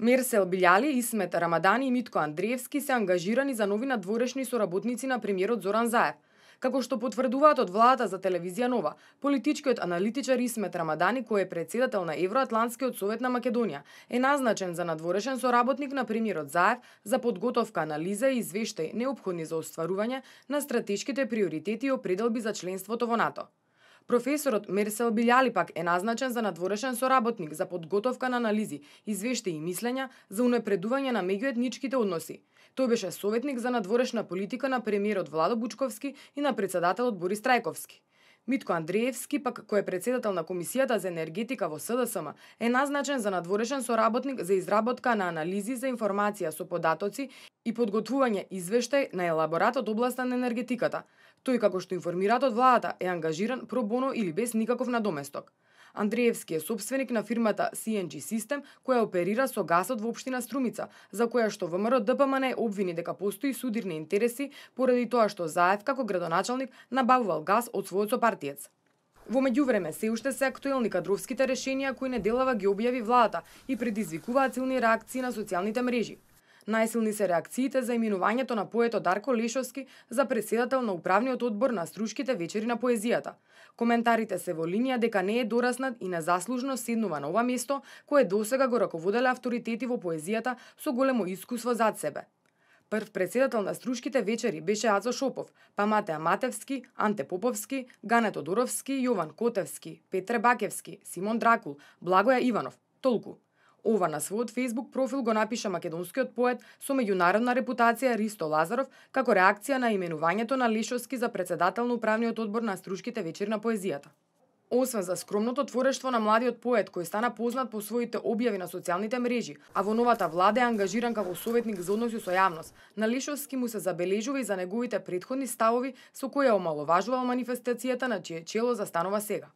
Мерсел Билјали, Исмет Рамадани и Митко Андреевски се ангажирани за нови надворешни соработници на премиерот Зоран Заев. Како што потврдуваат од владата за телевизија Нова, политичкиот аналитичар Исмет Рамадани, кој е претседател на Евроатлантскиот совет на Македонија, е назначен за надворешен соработник на премиерот Заев за подготовка, анализа и извештаи неопходни за остварување на стратешките приоритети и определби за членството во НАТО. Професорот Мерсел Билјали пак е назначен за надворешен соработник за подготовка на анализи, извештаи и мислења за унапредување на меѓуетничките односи. Тој беше советник за надворешна политика на премиерот Владо Бучковски и на претседателот Борис Трајковски. Митко Андреевски, пак кој е претседател на Комисијата за енергетика во СДСМ, е назначен за надворешен соработник за изработка на анализи за информација со податоци и подготвување извештај на елаборат од областа на енергетиката. Тој, како што информираат од владата, е ангажиран про боно или без никаков надоместок. Андреевски е собственик на фирмата CNG System, која оперира со гасот во општина Струмица, за која што ВМРО ДПМН обвини дека постои судирни интереси поради тоа што Заев како градоначалник набавувал газ од својот сопартиец. Во меѓувреме, се уште се актуелни кадровските решенија кои неделава ги објави владата и предизвикуваат силни реакции на социјалните мрежи. Најсилни се реакциите за именувањето на поетот Дарко Лешовски за претседател на управниот одбор на Струшките вечери на поезијата. Коментарите се во линија дека не е дораснат и незаслужно седнува на ова место, кое досега го раководеле авторитети во поезијата со големо искуство зад себе. Прв претседател на Струшките вечери беше Ацо Шопов, па Матеа Матевски, Анте Поповски, Гане Тодоровски, Јован Котевски, Петре Бакевски, Симон Дракул, Благоја Иванов. Толку. Ова на својот Facebook профил го напиша македонскиот поет со меѓународна репутација Ристо Лазаров како реакција на именувањето на Лешовски за претседател на управниот одбор на Струшките вечери на поезијата. Освен за скромното творештво на младиот поет кој стана познат по своите објави на социјалните мрежи, а во новата влада е ангажиран како советник за односи со јавност, на Лешовски му се забележува и за неговите претходни ставови со кои омаловажувал манифестацијата на чие чело застанува сега.